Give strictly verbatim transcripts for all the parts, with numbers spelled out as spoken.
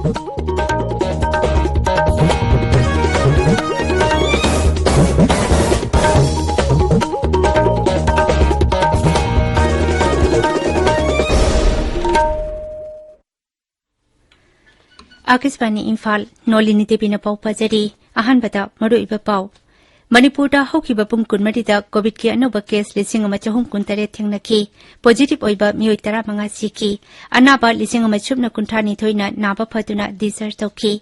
ꯑꯥꯀꯥꯁꯕꯥꯅꯤ ꯏꯝꯐꯥꯜ, ꯅꯣꯂꯤꯅꯤ ꯗꯦꯕꯤꯅ ꯄꯥꯎ ꯄꯥꯖꯔꯤ꯫ ꯑꯍꯥꯟꯕꯗ ꯃꯔꯨꯑꯣꯏꯕ ꯄꯥꯎ꯫ ꯃꯅꯤꯄꯨꯔꯗ ꯍꯧꯈꯤꯕ ꯄꯨꯡ ꯀꯨꯟꯃꯔꯤꯗ ꯀꯣꯚꯤꯗꯀꯤ ꯑꯅꯧꯕ ꯀꯦꯁ ꯂꯤꯁꯤꯡ ꯑꯃ ꯆꯍꯨꯝ ꯀꯨꯟꯇꯔꯦꯠ ꯊꯦꯡꯅꯈꯤ꯫ ꯄꯣꯖꯤꯇꯤꯚ ꯑꯣꯏꯕ ꯃꯤꯑꯣꯏ ꯇꯔꯥꯃꯉꯥ ꯁꯤꯈꯤ꯫ ꯑꯅꯥꯕ ꯂꯤꯁꯤꯡ ꯑꯃ ꯁꯨꯞꯅ ꯀꯨꯟꯊ꯭ꯔꯥ ꯅꯤꯊꯣꯏꯅ ꯅꯥꯕ ꯐꯗꯨꯅ ꯗꯤꯁꯆꯥꯔꯖ ꯇꯧꯈꯤ꯫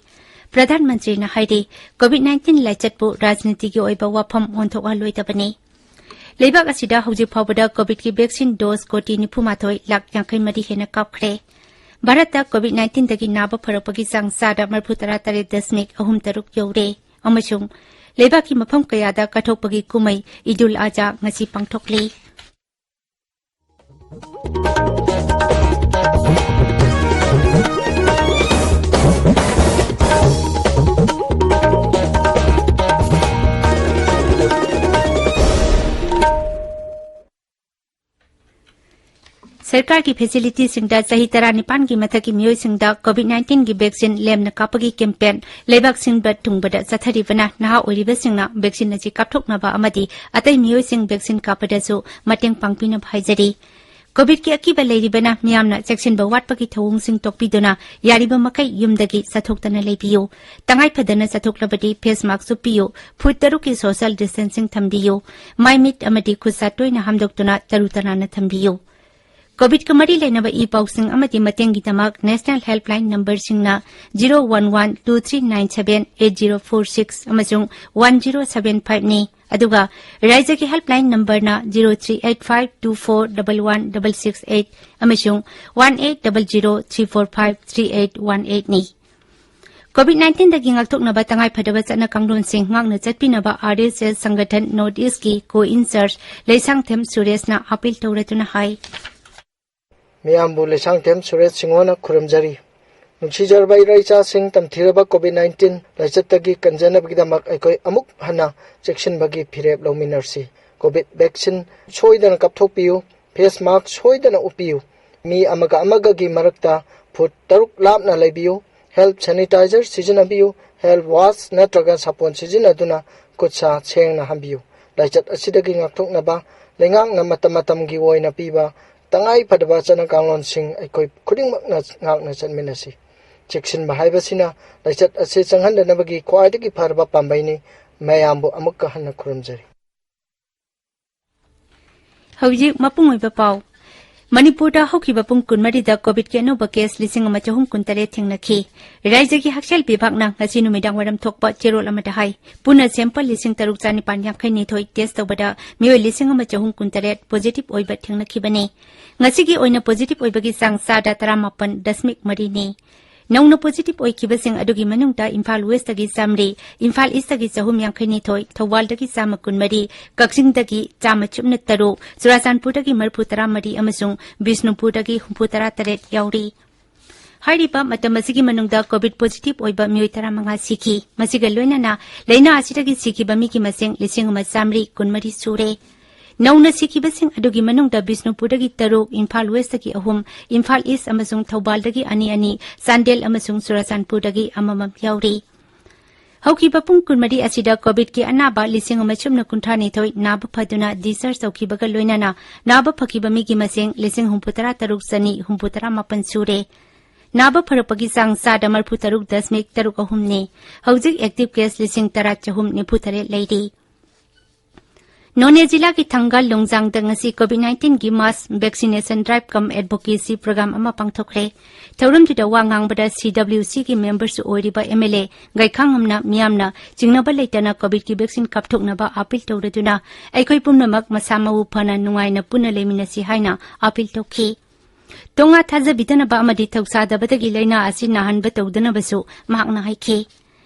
ꯄ꯭ꯔꯙꯥꯟ ꯃꯟꯇ꯭ꯔꯤꯅ ꯍꯥꯏꯔꯤ, ꯀꯣꯚꯤꯗ ꯅꯥꯏꯟꯇꯤꯟ ꯂꯥꯏꯆꯠꯄꯨ ꯔꯥꯖꯅꯤꯇꯤꯒꯤ ꯑꯣꯏꯕ ꯋꯥꯐꯝ ꯑꯣꯟꯊꯣꯛꯍꯜꯂꯣꯏꯗꯕꯅꯤ꯫ ꯂꯩꯕꯥꯛ ꯑꯁꯤꯗ ꯍꯧꯖꯤꯛ ꯐꯥꯎꯕꯗ ꯀꯣꯚꯤꯗꯀꯤ ꯚꯦꯛꯁꯤꯟ ꯗꯣꯁ ꯀꯣꯇꯤ ꯅꯤꯐꯨ ꯃꯥꯊꯣꯏ ꯂꯥꯈ ꯌꯥꯡꯈꯩ ꯃꯔꯤ ꯍꯦꯟꯅ ꯀꯥꯞꯈ꯭ꯔꯦ꯫ ꯚꯥꯔꯠꯇ ꯀꯣꯚꯤꯗ ꯅꯥꯏꯟꯇꯤꯟꯗꯒꯤ ꯅꯥꯕ ꯐꯔꯛꯄꯒꯤ ꯆꯥꯡ ꯆꯥꯗ ꯃꯔꯤꯐꯨ ꯇꯔꯥ ꯇꯔꯦꯠ ꯗꯁꯃꯤꯛ ꯑꯍꯨꯝ ꯇꯔꯨꯛ ꯌꯧꯔꯦ꯫ ꯑꯃꯁꯨꯡ ꯂꯩꯕꯥꯛꯀꯤ ꯃꯐꯝ ꯀꯌꯥꯗ ꯀꯠꯊꯣꯛꯄꯒꯤ ꯀꯨꯝꯍꯩ ꯏꯗꯨꯜ ꯑꯖꯥ ꯉꯁꯤ ꯄꯥꯡꯊꯣꯛꯂꯤ꯫ ꯁꯔꯀꯥꯔꯒꯤ ꯐꯦꯁꯤꯂꯤꯇꯤꯁꯤꯡꯗ ꯆꯍꯤ ꯇꯔꯥꯅꯤꯄꯥꯟꯒꯤ ꯃꯊꯛꯀꯤ ꯃꯤꯑꯣꯏꯁꯤꯡꯗ ꯀꯣꯚꯤꯗ ꯅꯥꯏꯟꯇꯤꯟꯒꯤ ꯚꯦꯛꯁꯤꯟ ꯂꯦꯝꯅ ꯀꯥꯞꯄꯒꯤ ꯀꯦꯝꯄꯦꯟ ꯂꯩꯕꯥꯛ ꯁꯤꯟꯕ ꯊꯨꯡꯕꯗ ꯆꯠꯊꯔꯤꯕꯅ ꯅꯍꯥ ꯑꯣꯏꯔꯤꯕꯁꯤꯡꯅ ꯚꯦꯛꯁꯤꯟ ꯑꯁꯤ ꯀꯥꯞꯊꯣꯛꯅꯕ ꯑꯃꯗꯤ ꯑꯇꯩ ꯃꯤꯑꯣꯏꯁꯤꯡ ꯚꯦꯛꯁꯤꯟ ꯀꯥꯞꯄꯗꯁꯨ ꯃꯇꯦꯡ ꯄꯥꯡꯕꯤꯅꯕ ꯍꯥꯏꯖꯔꯤ꯫ ꯀꯣꯚꯤꯗꯀꯤ ꯑꯀꯤꯕ ꯂꯩꯔꯤꯕꯅ ꯃꯤꯌꯥꯝꯅ ꯆꯦꯛꯁꯤꯟꯕ ꯋꯥꯠꯄꯒꯤ ꯊꯧꯑꯣꯡꯁꯤꯡ ꯇꯣꯛꯄꯤꯗꯨꯅ ꯌꯥꯔꯤꯕ ꯃꯈꯩ ꯌꯨꯝꯗꯒꯤ ꯆꯠꯊꯣꯛꯇꯅ ꯂꯩꯕꯤꯌꯨ꯫ ꯇꯉꯥꯏ ꯐꯗꯅ ꯆꯠꯊꯣꯛꯂꯕꯗꯤ ꯐꯦꯁ ꯃꯥꯁꯛ ꯎꯞꯄꯤꯌꯨ꯫ ꯐꯨꯠ ꯇꯔꯨꯛꯀꯤ ꯁꯣꯁꯤꯌꯦꯜ ꯗꯤꯁꯇꯦꯟꯁꯤꯡ ꯊꯝꯕꯤꯌꯨ꯫ ꯃꯥꯏ ꯃꯤꯠ ꯑꯃꯗꯤ ꯈꯨꯠ ꯁꯥ ꯇꯣꯏꯅ ꯍꯥꯝꯗꯣꯛꯇꯨꯅ ꯇꯔꯨ ꯇꯅꯥꯟꯅ ꯊꯝꯕꯤꯌꯨ꯫ ꯀꯣꯚꯤꯗꯀ ꯃꯔꯤ ꯂꯩꯅꯕ ꯏ ꯄꯥꯎꯁꯤꯡ ꯑꯃꯗꯤ ꯃꯇꯦꯡꯒꯤꯗꯃꯛ ꯅꯦꯁꯅꯦꯜ ꯍꯦꯜꯞꯂꯥꯏꯟ ꯅꯝꯕꯔꯁꯤꯡꯅ zero one one two three nine seven eight zero four six ꯑꯃꯁꯨꯡ ꯋꯥꯟ ꯖꯤꯔꯣ ꯁꯚꯦꯟ ꯐꯥꯏꯚꯅꯤ꯫ ꯑꯗꯨꯒ ꯔꯥꯏꯖ꯭ꯌꯒꯤ ꯍꯦꯜꯞꯂꯥꯏꯟ ꯅꯝꯕꯔꯅ zero three eight five two four double one double six eight ꯑꯃꯁꯨꯡ one eight double zero three four five three eight one ꯑꯩꯠꯅꯤ꯫ Covid ꯅꯥꯏꯟꯇꯤꯟꯗꯒꯤ ꯉꯥꯛꯊꯣꯛꯅꯕ ꯇꯉꯥꯏ ꯐꯗꯕ ꯆꯠꯅ ꯀꯥꯡꯂꯣꯟꯁꯤꯡ ꯉꯥꯛꯅ ꯆꯠꯄꯤꯅꯕ ꯑꯥꯔ ꯑꯦꯁ ꯑꯦꯁ ꯁꯪꯒꯊꯟ ꯅꯣꯔꯠ ꯏꯁꯀꯤ ꯀꯣ ꯏꯟꯆꯥꯔꯖ ꯂꯩꯁꯥꯡꯊꯦꯝ ꯁꯨꯔꯦꯁꯅ ꯑꯥꯄꯤꯜ ꯇꯧꯔꯗꯨꯅ ꯍꯥꯏ꯫ ꯃꯤꯌꯥꯝꯕꯨ ꯂꯩꯁꯥꯡꯊꯦꯝ ꯁꯨꯔꯦꯁ ꯁꯤꯡꯍꯣꯅ ꯈꯨꯔꯨꯝꯖꯔꯤ꯫ ꯅꯨꯡꯁꯤꯖꯔꯕ ꯏꯔꯥ ꯏꯆꯥꯁꯤꯡ, ꯇꯝꯊꯤꯔꯕ ꯀꯣꯚꯤꯗ ꯅꯥꯏꯟꯇꯤꯟ ꯂꯥꯏꯆꯠꯇꯒꯤ ꯀꯟꯖꯅꯕꯒꯤꯗꯃꯛ ꯑꯩꯈꯣꯏ ꯑꯃꯨꯛ ꯍꯟꯅ ꯆꯦꯛꯁꯤꯟꯕꯒꯤ ꯐꯤꯔꯦꯞ ꯂꯧꯃꯤꯟꯅꯔꯁꯤ꯫ ꯀꯣꯚꯤꯗ ꯚꯦꯛꯁꯤꯟ ꯁꯣꯏꯗꯅ ꯀꯥꯞꯊꯣꯛꯄꯤꯌꯨ꯫ ꯐꯦꯁ ꯃꯥꯁꯛ ꯁꯣꯏꯗꯅ ꯎꯞꯄꯤꯌꯨ꯫ ꯃꯤ ꯑꯃꯒ ꯑꯃꯒꯒꯤ ꯃꯔꯛꯇ ꯐꯨꯠ ꯇꯔꯨꯛ ꯂꯥꯞꯅ ꯂꯩꯕꯤꯌꯨ꯫ ꯍꯦꯜꯞ ꯁꯦꯅꯤꯇꯥꯏꯖꯔ ꯁꯤꯖꯤꯟꯅꯕꯤꯌꯨ꯫ ꯍꯦꯜꯞ ꯋꯥꯁ ꯅꯠꯇ꯭ꯔꯒ ꯁꯥꯄꯣꯟ ꯁꯤꯖꯤꯟꯅꯗꯨꯅ ꯈꯨꯠ ꯁꯥ ꯁꯦꯡꯅ ꯍꯥꯝꯕꯤꯌꯨ꯫ ꯂꯥꯏꯆꯠ ꯑꯁꯤꯗꯒꯤ ꯉꯥꯛꯊꯣꯛꯅꯕ ꯂꯩꯉꯥꯛꯅ ꯃꯇꯝ ꯃꯇꯝꯒꯤ ꯑꯣꯏꯅ ꯄꯤꯕ ꯇꯉꯥꯏ ꯐꯗꯕ ꯆꯠꯅ ꯀꯥꯡꯂꯣꯟꯁꯤꯡ ꯑꯩꯈꯣꯏ ꯈꯨꯗꯤꯡꯃꯛꯅ ꯉꯥꯛꯅ ꯆꯠꯃꯤꯟꯅꯁꯤ꯫ ꯆꯦꯛꯁꯤꯟꯕ ꯍꯥꯏꯕꯁꯤꯅ ꯂꯥꯏꯆꯠ ꯑꯁꯤ ꯆꯪꯍꯟꯗꯅꯕꯒꯤ ꯈ꯭ꯋꯥꯏꯗꯒꯤ ꯐꯔꯕ ꯄꯥꯝꯕꯩꯅꯤ꯫ ꯃꯌꯥꯝꯕꯨ ꯑꯃꯨꯛꯀ ꯍꯟꯅ ꯈꯨꯔꯨꯝꯖꯔꯤ꯫ ꯍꯧꯖꯤꯛ ꯃꯄꯨꯡ ꯑꯣꯏꯕ ꯄꯥꯎ꯫ ꯃꯅꯤꯄꯨꯔꯗ ꯍꯧꯈꯤꯕ ꯄꯨꯡ ꯀꯨꯟꯃꯔꯤꯗ ꯀꯣꯚꯤꯗꯀꯤ ꯑꯅꯧꯕ ꯀꯦꯁ ꯂꯤꯁꯤꯡ ꯑꯃ ꯆꯍꯨꯝ ꯀꯨꯟꯇꯔꯦꯠ ꯊꯦꯡꯅꯈꯤ꯫ ꯔꯥꯏꯖ꯭ꯌꯒꯤ ꯍꯛꯁꯦꯜ ꯕꯤꯚꯥꯒꯅ ꯉꯁꯤ ꯅꯨꯃꯤꯗꯥꯡ ꯋꯥꯏꯔꯝ ꯊꯣꯛꯄ ꯆꯦꯔꯣꯜ ꯑꯃꯗ ꯍꯥꯏ, ꯄꯨꯟꯅ ꯁꯦꯝꯄꯜ ꯂꯤꯁꯤꯡ ꯇꯔꯨꯛ ꯆꯥꯅꯤꯄꯥꯟ ꯌꯥꯡꯈꯩ ꯅꯤꯊꯣꯏ ꯇꯦꯁ ꯇꯧꯕꯗ ꯃꯤꯑꯣꯏ ꯂꯤꯁꯤꯡ ꯑꯃ ꯆꯍꯨꯝ ꯀꯨꯟꯇꯔꯦꯠ ꯄꯣꯖꯤꯇꯤꯚ ꯑꯣꯏꯕ ꯊꯦꯡꯅꯈꯤꯕꯅꯤ꯫ ꯉꯁꯤꯒꯤ ꯑꯣꯏꯅ ꯄꯣꯖꯤꯇꯤꯚ ꯑꯣꯏꯕꯒꯤ ꯆꯥꯡ ꯆꯥꯗ ꯇꯔꯥꯃꯥꯄꯟ ꯗꯁꯃꯤꯛ ꯃꯔꯤꯅꯤ꯫ ꯅꯧꯅ ꯄꯣꯖꯤꯇꯤꯚ ꯑꯣꯏꯈꯤꯕꯁꯤꯡ ꯑꯗꯨꯒꯤ ꯃꯅꯨꯡꯗ ꯏꯝꯐꯥꯜ ꯋꯦꯁꯇꯒꯤ ꯆꯥꯃꯔꯤ, ꯏꯝꯐꯥꯜ ꯏꯁꯇꯒꯤ ꯆꯍꯨꯝ ꯌꯥꯡꯈꯩ ꯅꯤꯊꯣꯏ, ꯊꯧꯕꯥꯜꯗꯒꯤ ꯆꯥꯝꯃ ꯀꯨꯟꯃꯔꯤ, ꯀꯛꯆꯤꯡꯗꯒꯤ ꯆꯥꯝꯃ ꯁꯨꯞꯅ ꯇꯔꯨꯛ, ꯆꯨꯔꯥꯆꯥꯟꯄꯨꯔꯗꯒꯤ ꯃꯔꯤꯐꯨ ꯇꯔꯥ ꯃꯔꯤ ꯑꯃꯁꯨꯡ ꯕꯤꯁꯅꯨꯄꯨꯔꯗꯒꯤ ꯍꯨꯝꯐꯨ ꯇꯔꯥ ꯇꯔꯦꯠ ꯌꯥꯎꯔꯤ꯫ ꯍꯥꯏꯔꯤꯕ ꯃꯇꯝ ꯑꯁꯤꯒꯤ ꯃꯅꯨꯡꯗ ꯀꯣꯚꯤꯗ ꯄꯣꯖꯤꯇꯤꯚ ꯑꯣꯏꯕ ꯃꯤꯑꯣꯏ ꯇꯔꯥꯃꯉꯥ ꯁꯤꯈꯤ꯫ ꯃꯁꯤꯒ ꯂꯣꯏꯅꯅ ꯂꯥꯏꯅꯥ ꯑꯁꯤꯗꯒꯤ ꯁꯤꯈꯤꯕ ꯃꯤꯒꯤ ꯃꯁꯤꯡ ꯂꯤꯁꯤꯡ ꯑꯃ ꯆꯥꯃꯔꯤ ꯀꯨꯟꯃꯔꯤ ꯁꯨꯔꯦ꯫ ꯅꯧꯅ ꯁꯤꯈꯤꯕꯁꯤꯡ ꯑꯗꯨꯒꯤ ꯃꯅꯨꯡꯗ ꯕꯤꯁꯅꯨꯄꯨꯔꯗꯒꯤ ꯇꯔꯨꯛ, ꯏꯝꯐꯥꯜ ꯋꯦꯁꯇꯒꯤ ꯑꯍꯨꯝ, ꯏꯝꯐꯥꯜ ꯏꯁ ꯑꯃꯁꯨꯡ ꯊꯧꯕꯥꯜꯗꯒꯤ ꯑꯅꯤ ꯑꯅꯤ, ꯆꯥꯟꯗꯦꯜ ꯑꯃꯁꯨꯡ ꯆꯨꯔꯥꯆꯥꯟꯄꯨꯔꯗꯒꯤ ꯑꯃꯃꯝ ꯌꯥꯎꯔꯤ꯫ ꯍꯧꯈꯤꯕ ꯄꯨꯡ ꯀꯨꯟꯃꯔꯤ ꯑꯁꯤꯗ ꯀꯣꯚꯤꯗꯀꯤ ꯑꯅꯥꯕ ꯂꯤꯁꯤꯡ ꯑꯃ ꯁꯨꯞꯅ ꯀꯨꯟꯊ꯭ꯔꯥ ꯅꯤꯊꯣꯏ ꯅꯥꯕ ꯐꯗꯨꯅ discharge ꯇꯧꯈꯤꯕꯒ ꯂꯣꯏꯅꯅ ꯅꯥꯕ ꯐꯈꯤꯕ ꯃꯤꯒꯤ ꯃꯁꯤꯡ ꯂꯤꯁꯤꯡ ꯍꯨꯝꯐꯨ ꯇꯔꯥ ꯇꯔꯨꯛ ꯆꯅꯤ ꯍꯨꯝꯐꯨ ꯇꯔꯥ ꯃꯥꯄꯟ ꯁꯨꯔꯦ꯫ ꯅꯥꯕ ꯐꯔꯛꯄꯒꯤ ꯆꯥꯡ ꯆꯥꯗ ꯃꯔꯤꯐꯨ ꯇꯔꯨꯛ ꯗꯁꯃꯤꯛ ꯇꯔꯨꯛ ꯑꯍꯨꯝꯅꯤ꯫ ꯍꯧꯖꯤꯛ ꯑꯦꯛꯇꯤꯚ ꯀꯦꯁ ꯂꯤꯁꯤꯡ ꯇꯔꯥ ꯆꯍꯨꯝ ꯅꯤꯐꯨ ꯇꯔꯦꯠ ꯂꯩꯔꯤ꯫ ꯅꯣꯅꯦ ꯖꯤꯂꯥꯒꯤ ꯊꯪꯒꯥꯜ ꯂꯣꯡꯖꯥꯡꯗ ꯉꯁꯤ ꯀꯣꯚꯤꯗ ꯅꯥꯏꯟꯇꯤꯟꯒꯤ ꯃꯥꯁ ꯚꯦꯛꯁꯤꯅꯦꯁꯟ ꯗ꯭ꯔꯥꯏꯚ ꯀꯝ ꯑꯦꯗꯚꯣꯀꯦꯁꯤ ꯄ꯭ꯔꯣꯒ꯭ꯔꯥꯝ ꯑꯃ ꯄꯥꯡꯊꯣꯛꯈ꯭ꯔꯦ꯫ ꯊꯧꯔꯝꯗꯨꯗ ꯋꯥ ꯉꯥꯡꯕꯗ ꯁꯤ ꯗꯕ꯭ꯂꯤꯎ ꯁꯤꯒꯤ ꯃꯦꯝꯕꯔꯁꯨ ꯑꯣꯏꯔꯤꯕ ꯑꯦꯝ ꯑꯦꯜ ꯑꯦ ꯒꯩꯈꯥꯡꯉꯝꯅ ꯃꯤꯌꯥꯝꯅ ꯆꯤꯡꯅꯕ ꯂꯩꯇꯅ ꯀꯣꯚꯤꯗꯀꯤ ꯚꯦꯛꯁꯤꯟ ꯀꯥꯞꯊꯣꯛꯅꯕ ꯑꯥꯄꯤꯜ ꯇꯧꯔꯗꯨꯅ ꯑꯩꯈꯣꯏ ꯄꯨꯝꯅꯃꯛ ꯃꯁꯥ ꯃꯎ ꯐꯅ ꯅꯨꯡꯉꯥꯏꯅ ꯄꯨꯟꯅ ꯂꯩꯃꯤꯟꯅꯁꯤ ꯍꯥꯏꯅ ꯑꯥꯄꯤꯜ ꯇꯧꯈꯤ꯫ ꯇꯣꯉꯥ ꯊꯥꯖꯕꯤꯗꯅꯕ ꯑꯃꯗꯤ ꯊꯧꯁꯥꯗꯕꯗꯒꯤ ꯂꯥꯏꯅꯥ ꯑꯁꯤ ꯅꯥꯍꯟꯕ ꯇꯧꯗꯅꯕꯁꯨ ꯃꯍꯥꯛꯅ ꯍꯥꯏꯈꯤ꯫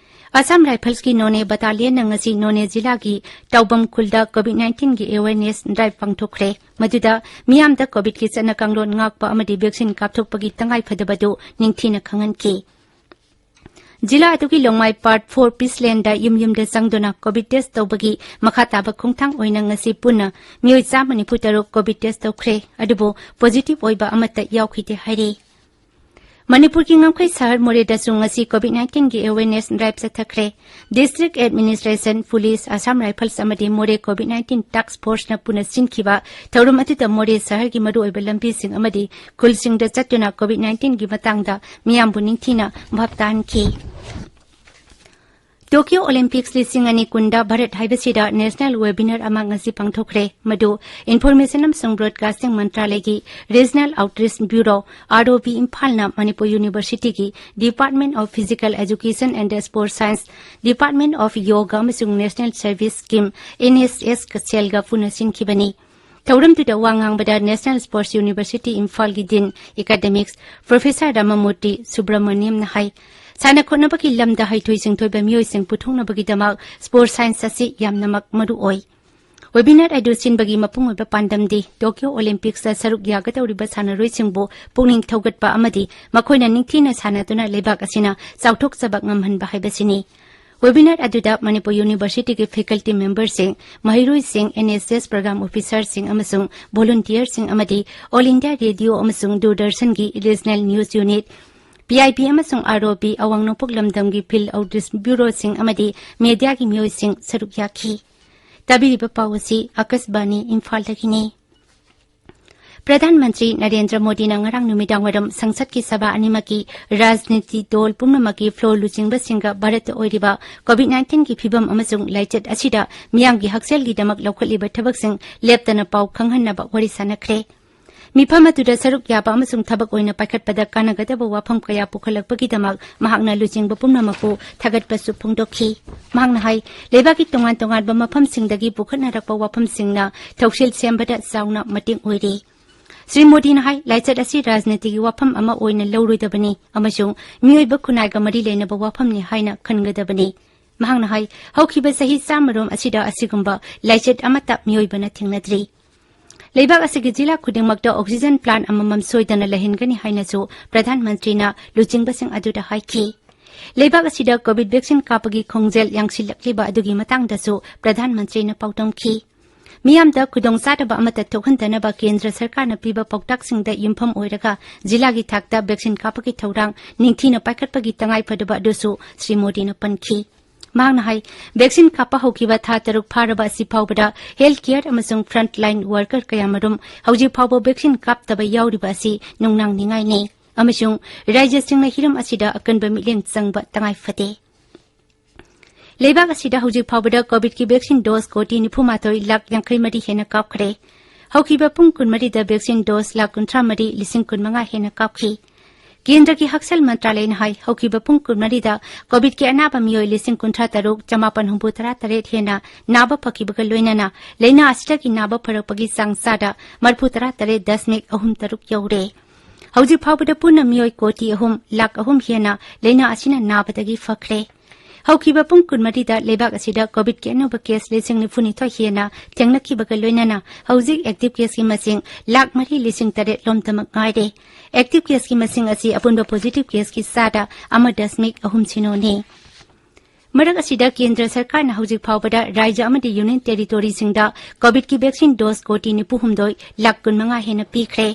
ꯑꯁꯥꯝ ꯔꯥꯏꯐꯜꯁꯀꯤ ꯅꯣꯅꯦ ꯕꯇꯥꯂꯤꯌꯟꯅ ꯉꯁꯤ ꯅꯣꯅꯦ ꯖꯤꯂꯥꯒꯤ ꯇꯥꯎꯕꯝ ꯈꯨꯜꯗ ꯀꯣꯚꯤꯗ ꯅꯥꯏꯟꯇꯤꯟꯒꯤ ꯑꯦꯋꯦꯔꯅꯦꯁ ꯗ꯭ꯔꯥꯏꯚ ꯄꯥꯡꯊꯣꯛꯈ꯭ꯔꯦ꯫ ꯃꯗꯨꯗ ꯃꯤꯌꯥꯝꯗ ꯀꯣꯚꯤꯗꯀꯤ ꯆꯠꯅ ꯀꯥꯡꯂꯣꯟ ꯉꯥꯛꯄ ꯑꯃꯗꯤ ꯚꯦꯛꯁꯤꯟ ꯀꯥꯞꯊꯣꯛꯄꯒꯤ ꯇꯉꯥꯏꯐꯗꯕꯗꯨ ꯅꯤꯡꯊꯤꯅ ꯈꯪꯍꯟꯈꯤ꯫ ꯖꯤꯂꯥ ꯑꯗꯨꯒꯤ ꯂꯣꯡꯃꯥꯏ ꯄꯥꯔꯠ ꯐꯣꯔ ꯄꯤꯁꯂꯦꯟꯗ ꯌꯨꯝ ꯌꯨꯝꯗ ꯆꯪꯗꯨꯅ ꯀꯣꯚꯤꯗ ꯇꯦꯁ ꯇꯧꯕꯒꯤ ꯃꯈꯥ ꯇꯥꯕ ꯈꯣꯡꯊꯥꯡ ꯑꯣꯏꯅ ꯉꯁꯤ ꯄꯨꯟꯅ ꯃꯤꯑꯣꯏ ꯆꯥꯝꯃ ꯅꯤꯐꯨ ꯇꯔꯨꯛ ꯀꯣꯚꯤꯗ ꯇꯦꯁ ꯇꯧꯈ꯭ꯔꯦ꯫ ꯑꯗꯨꯕꯨ ꯄꯣꯖꯤꯇꯤꯚ ꯑꯣꯏꯕ ꯑꯃꯠꯇ ꯌꯥꯎꯈꯤꯗꯦ ꯍꯥꯏꯔꯤ꯫ ꯃꯅꯤꯄꯨꯔꯒꯤ ꯉꯝꯈꯩ ꯁꯍꯔ ꯃꯣꯔꯦꯗꯁꯨ ꯉꯁꯤ COVID-19ꯒꯤ awareness drive ꯆꯠꯊꯈ꯭ꯔꯦ꯫ District Administration, Police, Assam Rifles ꯑꯃꯗꯤ ꯃꯣꯔꯦ COVID-19 Task Forceꯅ ꯄꯨꯟꯅ ꯁꯤꯟꯈꯤꯕ ꯊꯧꯔꯝ ꯑꯗꯨꯗ ꯃꯣꯔꯦ ꯁꯍꯔꯒꯤ ꯃꯔꯨꯑꯣꯏꯕ ꯂꯝꯕꯤꯁꯤꯡ ꯑꯃꯗꯤ ꯈꯨꯜꯁꯤꯡꯗ ꯆꯠꯇꯨꯅ COVID-19ꯒꯤ ꯃꯇꯥꯡꯗ ꯃꯤꯌꯥꯝꯕꯨ ꯅꯤꯡꯊꯤꯅ ꯚꯥꯞ ꯇꯥꯍꯟꯈꯤ꯫ Tokyo Olympics ꯂꯤꯁꯤꯡ ꯑꯅꯤ ꯀꯨꯟꯗ ꯚꯥꯔꯠ ꯍꯥꯏꯕꯁꯤꯗ national webinar ꯑꯃ ꯉꯁꯤ ꯄꯥꯡꯊꯣꯛꯈ꯭ꯔꯦ꯫ ꯃꯗꯨ Information ꯑꯃꯁꯨꯡ Broadcasting ꯃꯟꯇ꯭ꯔꯥꯂꯌꯒꯤ Regional Outreach Bureau, ROB, ꯏꯝꯐꯥꯜꯅ Manipur Universityꯒꯤ Department of Physical Education and Sports Science, Department of Yoga ꯑꯃꯁꯨꯡ National Service Scheme, NSS cellꯒ ꯄꯨꯟꯅ ꯁꯤꯟꯈꯤꯕꯅꯤ꯫ ꯊꯧꯔꯝꯗꯨꯗ ꯋꯥ ꯉꯥꯡꯕꯗ National Sports University ꯏꯝꯐꯥꯜꯒꯤ Dean Academics Professor ꯔꯥꯃꯥꯃꯨꯔꯇꯤ ꯁꯨꯕ꯭ꯔꯃꯅꯤꯌꯝꯅ ꯍꯥꯏ, ꯁꯥꯟꯅ ꯈꯣꯠꯅꯕꯒꯤ ꯂꯝꯗ ꯍꯩꯊꯣꯏ ꯁꯤꯡꯊꯣꯏꯕ ꯃꯤꯑꯣꯏꯁꯤꯡ ꯄꯨꯊꯣꯛꯅꯕꯒꯤꯗꯃꯛ sports science ꯑꯁꯤ ꯌꯥꯝꯅꯃꯛ ꯃꯔꯨ ꯑꯣꯏ꯫ Webinar ꯑꯗꯨ ꯁꯤꯟꯕꯒꯤ ꯃꯄꯨꯡ ꯑꯣꯏꯕ ꯄꯥꯟꯗꯝꯗꯤ Tokyo Olympicsꯇ ꯁꯔꯨꯛ ꯌꯥꯒꯗꯧꯔꯤꯕ ꯁꯥꯟꯅꯔꯣꯏꯁꯤꯡꯕꯨ ꯄꯨꯛꯅꯤꯡ ꯊꯧꯒꯠꯄ ꯑꯃꯗꯤ ꯃꯈꯣꯏꯅ ꯅꯤꯡꯊꯤꯅ ꯁꯥꯟꯅꯗꯨꯅ ꯂꯩꯕꯥꯛ ꯑꯁꯤꯅ ꯆꯥꯎꯊꯣꯛꯆꯕ ꯉꯝꯍꯟꯕ ꯍꯥꯏꯕꯁꯤꯅꯤ꯫ Webinar ꯑꯗꯨꯗ ꯃꯅꯤꯄꯨꯔ Universityꯒꯤ faculty memberꯁꯤꯡ, ꯃꯍꯩꯔꯣꯏꯁꯤꯡ, NSS program officerꯁꯤꯡ ꯑꯃꯁꯨꯡ volunteerꯁꯤꯡ ꯑꯃꯗꯤ All India Radio ꯑꯃꯁꯨꯡ ꯗꯨꯔꯗꯔꯁꯟꯒꯤ Regional News Unit, PIB ꯑꯃꯁꯨꯡ ROB, ꯑꯋꯥꯡ ꯅꯣꯡꯄꯣꯛ ꯂꯝꯗꯝꯒꯤ Field Outreach Bureauꯁꯤꯡ ꯑꯃꯗꯤ mediaꯒꯤ ꯃꯤꯑꯣꯏꯁꯤꯡ ꯁꯔꯨꯛ ꯌꯥꯈꯤ꯫ ꯇꯥꯕꯤꯔꯤꯕ ꯄꯥꯎ ꯑꯁꯤ ꯑꯀꯥꯁꯕꯥꯅꯤ ꯏꯝꯐꯥꯜꯗꯒꯤꯅꯤ꯫ ꯄ꯭ꯔꯙꯥꯟ ꯃꯟꯇ꯭ꯔꯤ ꯅꯔꯦꯟꯗ꯭ꯔ ꯃꯣꯗꯤꯅ ꯉꯔꯥꯡ ꯅꯨꯃꯤꯗꯥꯡꯋꯥꯏꯔꯝ ꯁꯪꯁꯠꯀꯤ ꯁꯚꯥ ꯑꯅꯤꯃꯛꯀꯤ ꯔꯥꯖꯅꯤꯇꯤ ꯗꯣꯜ ꯄꯨꯝꯅꯃꯛꯀꯤ floor ꯂꯨꯆꯤꯡꯕꯁꯤꯡꯒ ꯚꯥꯔꯠꯇ ꯑꯣꯏꯔꯤꯕ COVID-19ꯒꯤ ꯐꯤꯚꯝ ꯑꯃꯁꯨꯡ ꯂꯥꯏꯆꯠ ꯑꯁꯤꯗ ꯃꯤꯌꯥꯝꯒꯤ ꯍꯛꯁꯦꯜꯒꯤꯗꯃꯛ ꯂꯧꯈꯠꯂꯤꯕ ꯊꯕꯛꯁꯤꯡ ꯂꯦꯞꯇꯅ ꯄꯥꯎ ꯈꯪꯍꯟꯅꯕ ꯋꯥꯔꯤ ꯁꯥꯟꯅꯈ꯭ꯔꯦ꯫ ꯃꯤꯐꯝ ꯑꯗꯨꯗ ꯁꯔꯨꯛ ꯌꯥꯕ ꯑꯃꯁꯨꯡ ꯊꯕꯛ ꯑꯣꯏꯅ ꯄꯥꯏꯈꯠꯄꯗ ꯀꯥꯟꯅꯒꯗꯕ ꯋꯥꯐꯝ ꯀꯌꯥ ꯄꯨꯈꯠꯂꯛꯄꯒꯤꯗꯃꯛ ꯃꯍꯥꯛꯅ ꯂꯨꯆꯤꯡꯕ ꯄꯨꯝꯅꯃꯛꯄꯨ ꯊꯥꯒꯠꯄꯁꯨ ꯐꯣꯡꯗꯣꯛꯈꯤ꯫ ꯃꯍꯥꯛꯅ ꯍꯥꯏ, ꯂꯩꯕꯥꯛꯀꯤ ꯇꯣꯉꯥꯟ ꯇꯣꯉꯥꯟꯕ ꯃꯐꯝꯁꯤꯡꯗꯒꯤ ꯄꯨꯈꯠꯅꯔꯛꯄ ꯋꯥꯐꯝꯁꯤꯡꯅ ꯊꯧꯁꯤꯜ ꯁꯦꯝꯕꯗ ꯆꯥꯎꯅ ꯃꯇꯦꯡ ꯑꯣꯏꯔꯤ꯫ ꯁ꯭ꯔꯤ ꯃꯣꯗꯤꯅ ꯍꯥꯏ, ꯂꯥꯏꯆꯠ ꯑꯁꯤ ꯔꯥꯖꯅꯤꯇꯤꯒꯤ ꯋꯥꯐꯝ ꯑꯃ ꯑꯣꯏꯅ ꯂꯧꯔꯣꯏꯗꯕꯅꯤ ꯑꯃꯁꯨꯡ ꯃꯤꯑꯣꯏꯕ ꯈꯨꯟꯅꯥꯏꯒ ꯃꯔꯤ ꯂꯩꯅꯕ ꯋꯥꯐꯝꯅꯤ ꯍꯥꯏꯅ ꯈꯟꯒꯗꯕꯅꯤ꯫ ꯃꯍꯥꯛꯅ ꯍꯥꯏ, ꯍꯧꯈꯤꯕ ꯆꯍꯤ ꯆꯥꯃꯔꯣꯝ ꯑꯁꯤꯗ ꯑꯁꯤꯒꯨꯝꯕ ꯂꯥꯏꯆꯠ ꯑꯃꯠꯇ ꯃꯤꯑꯣꯏꯕꯅ ꯊꯦꯡꯅꯗ꯭ꯔꯤ꯫ ꯂꯩꯕꯥꯛ ꯑꯁꯤꯒꯤ ꯖꯤꯂꯥ ꯈꯨꯗꯤꯡꯃꯛꯇ oxygen plant ꯑꯃꯃꯝ ꯁꯣꯏꯗꯅ ꯂꯩꯍꯟꯒꯅꯤ ꯍꯥꯏꯅꯁꯨ ꯄ꯭ꯔꯙꯥꯟ ꯃꯟꯇ꯭ꯔꯤꯅ ꯂꯨꯆꯤꯡꯕꯁꯤꯡ ꯑꯗꯨꯗ ꯍꯥꯏꯈꯤ꯫ ꯂꯩꯕꯥꯛ ꯑꯁꯤꯗ COVID vaccine ꯀꯥꯞꯄꯒꯤ ꯈꯣꯡꯖꯦꯜ ꯌꯥꯡꯁꯤꯜꯂꯛꯂꯤꯕ ꯑꯗꯨꯒꯤ ꯃꯇꯥꯡꯗꯁꯨ ꯄ꯭ꯔꯙꯥꯟ ꯃꯟꯇ꯭ꯔꯤꯅ ꯄꯥꯎꯗꯝꯈꯤ꯫ ꯃꯤꯌꯥꯝꯗ ꯈꯨꯗꯣꯡꯆꯥꯗꯕ ꯑꯃꯠꯇ ꯊꯣꯛꯍꯟꯗꯅꯕ ꯀꯦꯟꯗ꯭ꯔ ꯁꯔꯀꯥꯔꯅ ꯄꯤꯕ ꯄꯥꯎꯇꯥꯛꯁꯤꯡꯗ ꯌꯨꯝꯐꯝ ꯑꯣꯏꯔꯒ ꯖꯤꯂꯥꯒꯤ ꯊꯥꯛꯇ ꯚꯦꯛꯁꯤꯟ ꯀꯥꯞꯄꯒꯤ ꯊꯧꯔꯥꯡ ꯅꯤꯡꯊꯤꯅ ꯄꯥꯏꯈꯠꯄꯒꯤ ꯇꯉꯥꯏꯐꯗꯕ ꯑꯗꯨꯁꯨ ꯁ꯭ꯔꯤ ꯃꯣꯗꯤꯅ ꯄꯟꯈꯤ꯫ ꯃꯍꯥꯛꯅ ꯍꯥꯏ, ꯚꯦꯛꯁꯤꯟ ꯀꯥꯞꯄ ꯍꯧꯈꯤꯕ ꯊꯥ ꯇꯔꯨꯛ ꯐꯥꯔꯕ ꯑꯁꯤ ꯐꯥꯎꯕꯗ health care ꯑꯃꯁꯨꯡ frontline worker ꯀꯌꯥꯃꯔꯨꯝ ꯍꯧꯖꯤꯛ ꯐꯥꯎꯕ ꯚꯦꯛꯁꯤꯟ ꯀꯥꯞꯇꯕ ꯌꯥꯎꯔꯤꯕ ꯑꯁꯤ ꯅꯨꯡꯅꯥꯡꯅꯤꯡꯉꯥꯏꯅꯤ ꯑꯃꯁꯨꯡ ꯔꯥꯖ꯭ꯌꯁꯤꯡꯅ ꯍꯤꯔꯝ ꯑꯁꯤꯗ ꯑꯀꯟꯕ ꯃꯤꯠꯌꯦꯡ ꯆꯪꯕ ꯇꯉꯥꯏ ꯐꯗꯦ꯫ ꯂꯩꯕꯥꯛ ꯑꯁꯤꯗ ꯍꯧꯖꯤꯛ ꯐꯥꯎꯕꯗ ꯀꯣꯚꯤꯗꯀꯤ ꯚꯦꯛꯁꯤꯟ ꯗꯣꯁ ꯀꯣꯇꯤ ꯅꯤꯐꯨ ꯃꯥꯊꯣꯏ ꯂꯥꯈ ꯌꯥꯡꯈꯩ ꯃꯔꯤ ꯍꯦꯟꯅ ꯀꯥꯞꯈ꯭ꯔꯦ꯫ ꯍꯧꯈꯤꯕ ꯄꯨꯡ ꯀꯨꯟꯃꯔꯤꯗ ꯚꯦꯛꯁꯤꯟ ꯗꯣꯁ ꯂꯥꯈ ꯀꯨꯟꯊ꯭ꯔꯥ ꯃꯔꯤ ꯂꯤꯁꯤꯡ ꯀꯨꯟ ꯃꯉꯥ ꯍꯦꯟꯅ ꯀꯥꯞꯈꯤ꯫ ꯀꯦꯟꯗ꯭ꯔꯒꯤ ꯍꯛꯁꯦꯜ ꯃꯟꯇ꯭ꯔꯥꯂꯌꯅ ꯍꯥꯏ, ꯍꯧꯈꯤꯕ ꯄꯨꯡ ꯀꯨꯟꯃꯔꯤꯗ ꯀꯣꯚꯤꯗꯀꯤ ꯑꯅꯥꯕ ꯃꯤꯑꯣꯏ ꯂꯤꯁꯤꯡ ꯀꯨꯟꯊ꯭ꯔꯥ ꯇꯔꯨꯛ ꯆꯃꯥꯄꯟ ꯍꯨꯝꯐꯨ ꯇꯔꯥ ꯇꯔꯦꯠ ꯍꯦꯟꯅ ꯅꯥꯕ ꯐꯈꯤꯕꯒ ꯂꯣꯏꯅꯅ ꯂꯩꯅꯥ ꯑꯁꯤꯗꯒꯤ ꯅꯥꯕ ꯐꯔꯛꯄꯒꯤ ꯆꯥꯡ ꯆꯥꯗ ꯃꯔꯤꯐꯨ ꯇꯔꯥ ꯇꯔꯦꯠ ꯗꯁꯃꯤꯛ ꯑꯍꯨꯝ ꯇꯔꯨꯛ ꯌꯧꯔꯦ꯫ ꯍꯧꯖꯤꯛ ꯐꯥꯎꯕꯗ ꯄꯨꯟꯅ ꯃꯤꯑꯣꯏ ꯀꯣꯇꯤ ꯑꯍꯨꯝ ꯂꯥꯈ ꯑꯍꯨꯝ ꯍꯦꯟꯅ ꯂꯩꯅꯥ ꯑꯁꯤꯅ ꯅꯥꯕꯗꯒꯤ ꯐꯈ꯭ꯔꯦ꯫ ꯍꯧꯈꯤꯕ ꯄꯨꯡ ꯀꯨꯟꯃꯔꯤꯗ ꯂꯩꯕꯥꯛ ꯑꯁꯤꯗ ꯀꯣꯚꯤꯗꯀꯤ ꯑꯅꯧꯕ ꯀꯦꯁ ꯂꯤꯁꯤꯡ ꯅꯤꯐꯨꯅꯤꯊꯣꯏ ꯍꯦꯟꯅ ꯊꯦꯡꯅꯈꯤꯕꯒ ꯂꯣꯏꯅꯅ ꯍꯧꯖꯤꯛ ꯑꯦꯛꯇꯤꯚ ꯀꯦꯁꯀꯤ ꯃꯁꯤꯡ ꯂꯥꯈ ꯃꯔꯤ ꯂꯤꯁꯤꯡ ꯇꯔꯦꯠ ꯂꯣꯝꯗꯃꯛ ꯉꯥꯏꯔꯦ꯫ ꯑꯦꯛꯇꯤꯚ ꯀꯦꯁꯀꯤ ꯃꯁꯤꯡ ꯑꯁꯤ ꯑꯄꯨꯟꯕ ꯄꯣꯖꯤꯇꯤꯚ ꯀꯦꯁꯀꯤ ꯆꯥꯗ ꯑꯃ ꯗꯁꯃꯤꯛ ꯑꯍꯨꯝ ꯁꯤꯅꯣꯅꯤ꯫ ꯃꯔꯛ ꯑꯁꯤꯗ ꯀꯦꯟꯗ꯭ꯔ ꯁꯔꯀꯥꯔꯅ ꯍꯧꯖꯤꯛ ꯐꯥꯎꯕꯗ ꯔꯥꯖ꯭ꯌ ꯑꯃꯗꯤ ꯌꯨꯅꯤꯌꯟ ꯇꯦꯔꯤꯇꯣꯔꯤꯁꯤꯡꯗ ꯀꯣꯚꯤꯗꯀꯤ ꯚꯦꯛꯁꯤꯟ ꯗꯣꯁ ꯀꯣꯇꯤ ꯅꯤꯐꯨ ꯍꯨꯝꯗꯣꯏ ꯂꯥꯈ ꯀꯨꯟ ꯃꯉꯥ ꯍꯦꯟꯅ ꯄꯤꯈ꯭ꯔꯦ꯫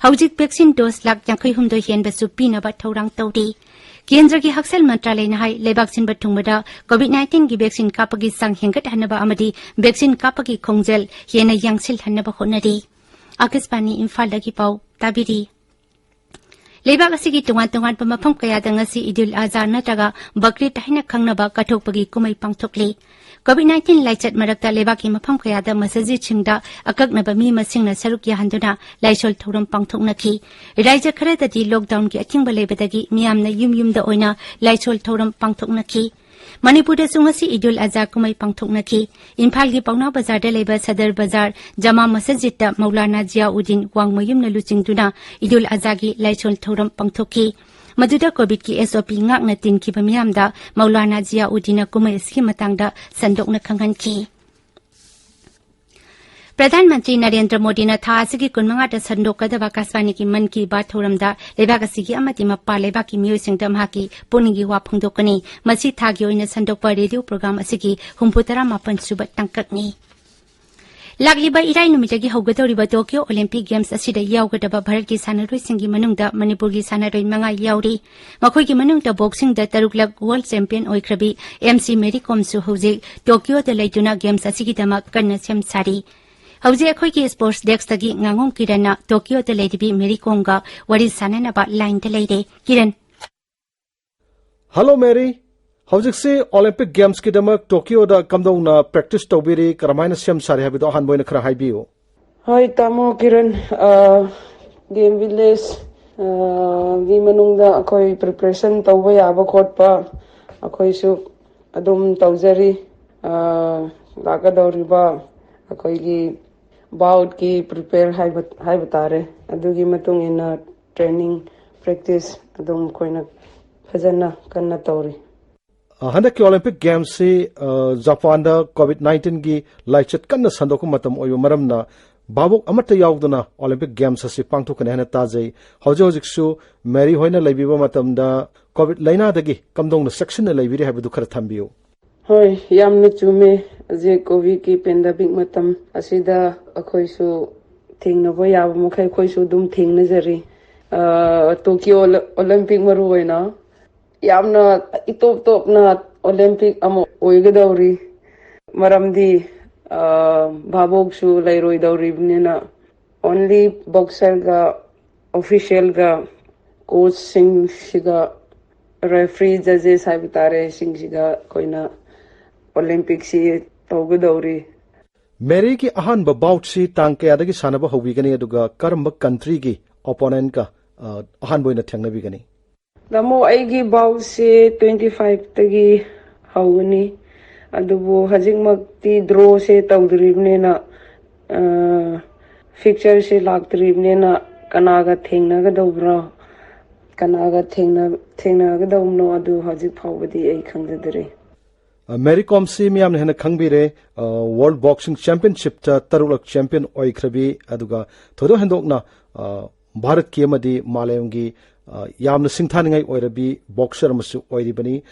ꯍꯧꯖꯤꯛ ꯚꯦꯛꯁꯤꯟ ꯗꯣꯁ ꯂꯥꯈ ꯌꯥꯡꯈꯩ ꯍꯨꯝꯗꯣꯏ ꯍꯦꯟꯕꯁꯨ ꯄꯤꯅꯕ ꯊꯧꯔꯥꯡ ꯇꯧꯔꯤ꯫ ꯀꯦꯟꯗ꯭ꯔꯒꯤ ꯍꯛꯁꯦꯜ ꯃꯟꯇ꯭ꯔꯥꯂꯌꯅ ꯍꯥꯏ, ꯂꯩꯕꯥꯛ ꯁꯤꯟꯕ ꯊꯨꯡꯕꯗ ꯀꯣꯚꯤꯗ ꯅꯥꯏꯟꯇꯤꯟꯒꯤ ꯚꯦꯛꯁꯤꯟ ꯀꯥꯞꯄꯒꯤ ꯆꯥꯡ ꯍꯦꯟꯒꯠꯍꯟꯅꯕ ꯑꯃꯗꯤ ꯚꯦꯛꯁꯤꯟ ꯀꯥꯞꯄꯒꯤ ꯈꯣꯡꯖꯦꯜ ꯍꯦꯟꯅ ꯌꯥꯡꯁꯤꯜꯍꯟꯅꯕ ꯍꯣꯠꯅꯔꯤ꯫ ꯑꯥꯀꯥꯁꯕꯥꯅꯤ ꯏꯝꯐꯥꯜꯗꯒꯤ ꯄꯥꯎ ꯇꯥꯕꯤꯔꯤ꯫ ꯂꯩꯕꯥꯛ ꯑꯁꯤꯒꯤ ꯇꯣꯉꯥꯟ ꯇꯣꯉꯥꯟꯕ ꯃꯐꯝ ꯀꯌꯥꯗ ꯉꯁꯤ ꯏꯗꯨꯜ ꯑꯖꯥ ꯅꯠꯇ꯭ꯔꯒ ꯕꯀ꯭ꯔꯤꯗ ꯍꯥꯏꯅ ꯈꯪꯅꯕ ꯀꯠꯊꯣꯛꯄꯒꯤ ꯀꯨꯝꯍꯩ ꯄꯥꯡꯊꯣꯛꯂꯤ꯫ ꯀꯣꯚꯤꯗ ꯅꯥꯏꯟꯇꯤꯟ ꯂꯥꯏꯆꯠ ꯃꯔꯛꯇ ꯂꯩꯕꯥꯛꯀꯤ ꯃꯐꯝ ꯀꯌꯥꯗ ꯃꯁꯖꯤꯗꯁꯤꯡꯗ ꯑꯀꯛꯅꯕ ꯃꯤ ꯃꯁꯤꯡꯅ ꯁꯔꯨꯛ ꯌꯥꯍꯟꯗꯨꯅ ꯂꯥꯏꯁꯣꯜ ꯊꯧꯔꯝ ꯄꯥꯡꯊꯣꯛꯅꯈꯤ꯫ ꯔꯥꯖ꯭ꯌ ꯈꯔꯗꯗꯤ ꯂꯣꯛꯗꯥꯎꯟꯒꯤ ꯑꯊꯤꯡꯕ ꯂꯩꯕꯗꯒꯤ ꯃꯤꯌꯥꯝꯅ ꯌꯨꯝ ꯌꯨꯝꯗ ꯑꯣꯏꯅ ꯂꯥꯏꯁꯣꯜ ꯊꯧꯔꯝ ꯄꯥꯡꯊꯣꯛꯅꯈꯤ꯫ ꯃꯅꯤꯄꯨꯔꯗꯁꯨ ꯉꯁꯤ ꯏꯗꯨꯜ ꯑꯖꯥ ꯀꯨꯝꯍꯩ ꯄꯥꯡꯊꯣꯛꯅꯈꯤ꯫ ꯏꯝꯐꯥꯜꯒꯤ ꯄꯥꯎꯅꯥ ꯕꯖꯥꯔꯗ ꯂꯩꯕ ꯁꯗꯔ ꯕꯖꯥꯔ ꯖꯃꯥ ꯃꯁꯖꯤꯗꯇ ꯃꯧꯂꯥꯅꯥ ꯖꯤꯌꯥꯎꯗꯤꯟ ꯋꯥꯡꯃꯌꯨꯝꯅ ꯂꯨꯆꯤꯡꯗꯨꯅ ꯏꯗꯨꯜ ꯑꯖꯥꯒꯤ ꯂꯥꯏꯁꯣꯜ ꯊꯧꯔꯝ ꯄꯥꯡꯊꯣꯛꯈꯤ꯫ ꯃꯗꯨꯗ ꯀꯣꯚꯤꯗꯀꯤ ꯑꯦꯁ ꯑꯣ ꯄꯤ ꯉꯥꯛꯅ ꯇꯤꯟꯈꯤꯕ ꯃꯤꯌꯥꯝꯗ ꯃꯧꯂꯥꯅꯥ ꯖꯤꯌꯥꯎꯗꯤꯟꯅ ꯀꯨꯝꯍꯩ ꯑꯁꯤꯒꯤ ꯃꯇꯥꯡꯗ ꯁꯟꯗꯣꯛꯅ ꯈꯪꯍꯟꯈꯤ꯫ ꯄ꯭ꯔꯙꯥꯟ ꯃꯟꯇ꯭ꯔꯤ ꯅꯔꯦꯟꯗ꯭ꯔ ꯃꯣꯗꯤꯅ ꯊꯥ ꯑꯁꯤꯒꯤ ꯀꯨꯟꯃꯉꯥꯗ ꯁꯟꯗꯣꯛꯀꯗꯕ ꯑꯥꯀꯥꯁꯕꯥꯅꯤꯒꯤ ꯃꯟ ꯀꯤ ꯕꯥꯠ ꯊꯧꯔꯝꯗ ꯂꯩꯕꯥꯛ ꯑꯁꯤꯒꯤ ꯑꯃꯗꯤ ꯃꯄꯥꯟ ꯂꯩꯕꯥꯛꯀꯤ ꯃꯤꯑꯣꯏꯁꯤꯡꯗ ꯃꯍꯥꯛꯀꯤ ꯄꯨꯛꯅꯤꯡꯒꯤ ꯋꯥ ꯐꯣꯡꯗꯣꯛꯀꯅꯤ꯫ ꯃꯁꯤ ꯊꯥꯒꯤ ꯑꯣꯏꯅ ꯁꯟꯗꯣꯛꯄ ꯔꯦꯗꯤꯑꯣ ꯄ꯭ꯔꯣꯒ꯭ꯔꯥꯝ ꯑꯁꯤꯒꯤ ꯍꯨꯝꯐꯨꯇꯔꯥ ꯃꯥꯄꯟ ꯁꯨꯕ ꯇꯥꯡꯀꯛꯅꯤ꯫ ꯂꯥꯛꯂꯤꯕ ꯏꯔꯥꯏ ꯅꯨꯃꯤꯠꯇꯒꯤ ꯍꯧꯒꯗꯧꯔꯤꯕ ꯇꯣꯀꯤꯌꯣ ꯑꯣꯂꯤꯝꯄꯤꯛ ꯒꯦꯝꯁ ꯑꯁꯤꯗ ꯌꯥꯎꯒꯗꯕ ꯚꯥꯔꯠꯀꯤ ꯁꯥꯟꯅꯔꯣꯏꯁꯤꯡꯒꯤ ꯃꯅꯨꯡꯗ ꯃꯅꯤꯄꯨꯔꯒꯤ ꯁꯥꯟꯅꯔꯣꯏ ꯃꯉꯥ ꯌꯥꯎꯔꯤ꯫ ꯃꯈꯣꯏꯒꯤ ꯃꯅꯨꯡꯗ ꯕꯣꯛꯁꯤꯡꯗ ꯇꯔꯨꯛꯂꯛ ꯋꯥꯔꯜꯗ ꯆꯦꯝꯄꯤꯌꯟ ꯑꯣꯏꯈ꯭ꯔꯕꯤ ꯑꯦꯝ ꯁꯤ ꯃꯦꯔꯤ ꯀꯣꯝꯁꯨ ꯍꯧꯖꯤꯛ ꯇꯣꯀꯤꯌꯣꯗ ꯂꯩꯗꯨꯅ ꯒꯦꯝꯁ ꯑꯁꯤꯒꯤꯗꯃꯛ ꯀꯟꯅ ꯁꯦꯝ ꯁꯥꯔꯤ꯫ ꯍꯧꯖꯤꯛ ꯑꯩꯈꯣꯏꯒꯤ ꯁ꯭ꯄꯣꯔꯠꯁ ꯗꯦꯁ꯭ꯛꯇꯒꯤ ꯉꯥꯉꯣꯝ ꯀꯤꯔꯟꯅ ꯇꯣꯀꯤꯌꯣꯗ ꯂꯩꯔꯤꯕꯤ ꯃꯦꯔꯤ ꯀꯣꯝꯒ ꯋꯥꯔꯤ ꯁꯥꯅꯅꯕ ꯂꯥꯏꯟꯗ ꯂꯩꯔꯦ꯫ ꯀꯤꯔꯟ꯫ ꯍꯜꯂꯣ ꯃꯦꯔꯤ, ꯍꯧꯖꯤꯛꯁꯤ ꯑꯣꯂꯤꯝꯄꯤꯛ ꯒꯦꯝꯁꯀꯤꯗꯃꯛ ꯇꯣꯀꯤꯌꯣꯗ ꯀꯝꯗꯧꯅ ꯄ꯭ꯔꯦꯛꯇꯤꯁ ꯇꯧꯕꯤꯔꯤ, ꯀꯔꯝꯍꯥꯏꯅ ꯁꯦꯝ ꯁꯥꯔꯤ ꯍꯥꯏꯕꯗꯣ ꯑꯍꯥꯟꯕ ꯑꯣꯏꯅ ꯈꯔ ꯍꯥꯏꯕꯤꯌꯨ꯫ ꯍꯣꯏ ꯇꯥꯃꯣ ꯀꯤꯔꯟ, ꯑ, ꯒꯦꯝ ꯚꯤꯂꯦꯖ, ꯑ, ꯒꯤ ꯃꯅꯨꯡꯗ ꯑꯩꯈꯣꯏ ꯄ꯭ꯔꯤꯄꯔꯦꯁꯟ ꯇꯧꯕ ꯌꯥꯕ ꯈꯣꯠꯄ ꯑꯩꯈꯣꯏꯁꯨ ꯑꯗꯨꯝ ꯇꯧꯖꯔꯤ꯫ ꯑ, ꯂꯥꯛꯀꯗꯧꯔꯤꯕ ꯑꯩꯈꯣꯏꯒꯤ ꯕꯥꯎꯠꯀꯤ ꯄ꯭ꯔꯤꯄꯦꯌꯔ ꯍꯥꯏꯕ ꯍꯥꯏꯕ ꯇꯥꯔꯦ, ꯑꯗꯨꯒꯤ ꯃꯇꯨꯡ ꯏꯟꯅ ꯇ꯭ꯔꯦꯅꯤꯡ, ꯄ꯭ꯔꯦꯛꯇꯤꯁ ꯑꯗꯨꯝ ꯑꯩꯈꯣꯏꯅ ꯐꯖꯅ ꯀꯟꯅ ꯇꯧꯔꯤ꯫ ꯑ, ꯍꯟꯗꯛꯀꯤ ꯑꯣꯂꯤꯝꯄꯤꯛ ꯒꯦꯝꯁꯁꯤ, ꯑ, ꯖꯄꯥꯟꯗ ꯀꯣꯚꯤꯗ ꯅꯥꯏꯟꯇꯤꯟꯒꯤ ꯂꯥꯏꯆꯠ ꯀꯟꯅ ꯁꯟꯗꯣꯛꯄ ꯃꯇꯝ ꯑꯣꯏꯕ ꯃꯔꯝꯅ ꯚꯥꯕꯣꯛ ꯑꯃꯠꯇ ꯌꯥꯎꯗꯅ ꯑꯣꯂꯤꯝꯄꯤꯛ ꯒꯦꯝꯁ ꯑꯁꯤ ꯄꯥꯡꯊꯣꯛꯀꯅꯤ ꯍꯥꯏꯅ ꯇꯥꯖꯩ꯫ ꯍꯧꯖꯤꯛ ꯍꯧꯖꯤꯛꯁꯨ ꯃꯦꯔꯤ ꯍꯣꯏꯅ ꯂꯩꯕꯤꯕ ꯃꯇꯝꯗ ꯀꯣꯚꯤꯗ ꯂꯥꯏꯅꯥꯗꯒꯤ ꯀꯝꯗꯧꯅ ꯆꯦꯛꯁꯤꯟꯅ ꯂꯩꯕꯤꯔꯤ ꯍꯥꯏꯕꯗꯨ ꯈꯔ ꯊꯝꯕꯤꯌꯨ꯫ ꯍꯣꯏ, ꯌꯥꯝꯅ ꯆꯨꯝꯃꯦ꯫ ꯍꯧꯖꯤꯛ ꯀꯣꯚꯤꯗꯀꯤ ꯄꯦꯟꯗꯦꯃꯤꯛ ꯃꯇꯝ ꯑꯁꯤꯗ ꯑꯩꯈꯣꯏꯁꯨ ꯊꯦꯡꯅꯕ ꯌꯥꯕ ꯃꯈꯩ ꯑꯩꯈꯣꯏꯁꯨ ꯑꯗꯨꯝ ꯊꯦꯡꯅꯖꯔꯤ꯫ ꯑ, ꯇꯣꯀꯤꯌꯣ ꯑꯣꯂ-, ꯑꯣꯂꯤꯝꯄꯤꯛ ꯃꯔꯨ ꯑꯣꯏꯅ ꯌꯥꯝꯅ ꯏꯇꯣꯞ ꯇꯣꯞꯅ ꯑꯣꯂꯤꯝꯄꯤꯛ ꯑꯃ ꯑꯣꯏꯒꯗꯧꯔꯤ꯫ ꯃꯔꯝꯗꯤ, ꯑ, ꯚꯥꯕꯣꯛꯁꯨ ꯂꯩꯔꯣꯏꯗꯧꯔꯤꯕꯅꯤꯅ ꯑꯣꯟꯂꯤ ꯕꯣꯛꯁꯔꯒ ꯑꯣꯐꯤꯁꯤꯌꯦꯜꯒ ꯀꯣꯆꯁꯤꯡꯁꯤꯒ ꯔꯦꯐ꯭ꯔꯤ ꯖꯖꯦꯁ ꯍꯥꯏꯕ ꯇꯥꯔꯦ, ꯁꯤꯡꯁꯤꯒ ꯑꯩꯈꯣꯏꯅ ꯑꯣꯂꯤꯝꯄꯤꯛꯁꯤ ꯇꯧꯒꯗꯧꯔꯤ꯫ ꯃꯦꯔꯤꯒꯤ ꯑꯍꯥꯟꯕ ꯕꯥꯎꯠꯁꯤ ꯇꯥꯡ ꯀꯌꯥꯗꯒꯤ ꯁꯥꯟꯅꯕ ꯍꯧꯕꯤꯒꯅꯤ, ꯑꯗꯨꯒ ꯀꯔꯝꯕ ꯀꯟꯇ꯭ꯔꯤꯒꯤ ꯑꯣꯄꯣꯅꯦꯟꯠꯀ, ꯑ, ꯑꯍꯥꯟꯕ ꯑꯣꯏꯅ ꯊꯦꯡꯅꯕꯤꯒꯅꯤ? ꯇꯥꯃꯣ, ꯑꯩꯒꯤ ꯕꯥꯎꯠꯁꯦ ꯇ꯭ꯋꯦꯟꯇꯤ ꯐꯥꯏꯚꯇꯒꯤ ꯍꯧꯒꯅꯤ, ꯑꯗꯨꯕꯨ ꯍꯧꯖꯤꯛꯃꯛꯇꯤ ꯗ꯭ꯔꯣꯁꯦ ꯇꯧꯗ꯭ꯔꯤꯕꯅꯤꯅ, ꯑ, ꯐꯤꯛꯆꯔꯁꯦ ꯂꯥꯛꯇ꯭ꯔꯤꯕꯅꯤꯅ ꯀꯅꯥꯒ ꯊꯦꯡꯅꯒꯗꯧꯕ꯭ꯔꯣ, ꯀꯅꯥꯒ ꯊꯦꯡꯅ-, ꯊꯦꯡꯅꯒꯗꯧꯕꯅꯣ ꯑꯗꯨ ꯍꯧꯖꯤꯛ ꯐꯥꯎꯕꯗꯤ ꯑꯩ ꯈꯪꯖꯗ꯭ꯔꯤ꯫ ꯑ, ꯃꯦꯔꯤ ꯀꯣꯝꯁꯤ ꯃꯤꯌꯥꯝꯅ ꯍꯦꯟꯅ ꯈꯪꯕꯤꯔꯦ꯫ ꯑ, ꯋꯥꯔꯜꯗ ꯕꯣꯛꯁꯤꯡ ꯆꯦꯝꯄꯤꯌꯟꯁꯤꯞꯇ ꯇꯔꯨꯛꯂꯛ ꯆꯦꯝꯄꯤꯌꯟ ꯑꯣꯏꯈ꯭ꯔꯕꯤ, ꯑꯗꯨꯒ ꯊꯣꯏꯗꯣꯛ ꯍꯦꯟꯗꯣꯛꯅ, ꯑ, ꯚꯥꯔꯠꯀꯤ ꯑꯃꯗꯤ ꯃꯥꯂꯦꯝꯒꯤ, ꯑ, ꯌꯥꯝꯅ ꯁꯤꯡꯊꯥꯅꯤꯡꯉꯥꯏ ꯑꯣꯏꯔꯕꯤ ꯕꯣꯛꯁꯔ ꯑꯃꯁꯨ ꯑꯣꯏꯔꯤꯕꯅꯤ꯫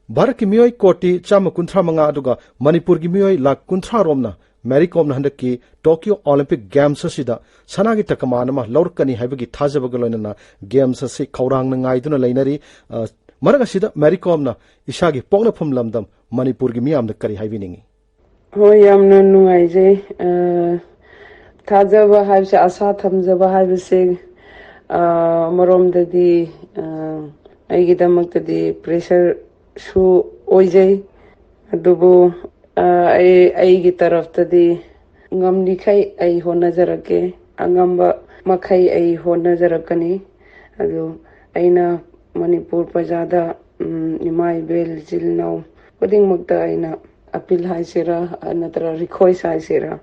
ꯚꯥꯔꯠꯀꯤ ꯃꯤꯑꯣꯏ ꯀꯣꯇꯤ ꯆꯥꯝꯃ ꯀꯨꯟꯊ꯭ꯔꯥ ꯃꯉꯥ ꯑꯗꯨꯒ ꯃꯅꯤꯄꯨꯔꯒꯤ ꯃꯤꯑꯣꯏ ꯂꯥꯈ ꯀꯨꯟꯊ꯭ꯔꯥ ꯔꯣꯝꯅ ꯃꯦꯔꯤ ꯀꯣꯝꯅ ꯍꯟꯗꯛꯀꯤ ꯇꯣꯀꯤꯌꯣ ꯑꯣꯂꯤꯝꯄꯤꯛ ꯒꯦꯝꯁ ꯑꯁꯤꯗ ꯁꯅꯥꯒꯤ ꯇꯀꯃꯥꯟ ꯑꯃ ꯂꯧꯔꯛꯀꯅꯤ ꯍꯥꯏꯕꯒꯤ ꯊꯥꯖꯕꯒ ꯂꯣꯏꯅꯅ ꯒꯦꯝꯁ ꯑꯁꯤ ꯈꯧꯔꯥꯡꯅ ꯉꯥꯏꯗꯨꯅ ꯂꯩꯅꯔꯤ꯫ ꯑ, ꯃꯔꯛ ꯑꯁꯤꯗ ꯃꯦꯔꯤ ꯀꯣꯝꯅ ꯏꯁꯥꯒꯤ ꯄꯣꯛꯅꯐꯝ ꯂꯝꯗꯝ ꯃꯅꯤꯄꯨꯔꯒꯤ ꯃꯤꯌꯥꯝꯗ ꯀꯔꯤ ꯍꯥꯏꯕꯤꯅꯤꯡꯏ? ꯍꯣꯏ, ꯌꯥꯝꯅ ꯅꯨꯡꯉꯥꯏꯖꯩ꯫ ꯑ, ꯊꯥꯖꯕ ꯍꯥꯏꯕꯁꯦ, ꯑꯁꯥ ꯊꯝꯖꯕ ꯍꯥꯏꯕꯁꯦ, ꯑ, ꯑꯃꯔꯣꯝꯗꯗꯤ, ꯑ, ꯑꯩꯒꯤꯗꯃꯛꯇꯗꯤ ꯄ꯭ꯔꯦꯁꯔꯁꯨ ꯑꯣꯏꯖꯩ꯫ ꯑꯗꯨꯕꯨ, ꯑ, ꯑꯩ, ꯑꯩꯒꯤ ꯇꯔꯐꯇꯗꯤ ꯉꯝꯂꯤꯈꯩ ꯑꯩ ꯍꯣꯠꯅꯖꯔꯛꯀꯦ꯫ ꯑꯉꯝꯕ ꯃꯈꯩ ꯑꯩ ꯍꯣꯠꯅꯖꯔꯛꯀꯅꯤ꯫ ꯑꯗꯨ ꯑꯩꯅ ꯃꯅꯤꯄꯨꯔ ꯄ꯭ꯔꯖꯥꯗ, ꯎꯝ, ꯏꯃꯥ ꯏꯕꯦꯜ, ꯏꯆꯤꯜ ꯏꯅꯥꯎ ꯈꯨꯗꯤꯡꯃꯛꯇ ꯑꯩꯅ ꯑꯄꯤꯜ ꯍꯥꯏꯁꯤꯔꯥ, ꯅꯠꯇ꯭ꯔꯒ ꯔꯤꯀ꯭ꯋꯦꯁ ꯍꯥꯏꯁꯤꯔꯥ,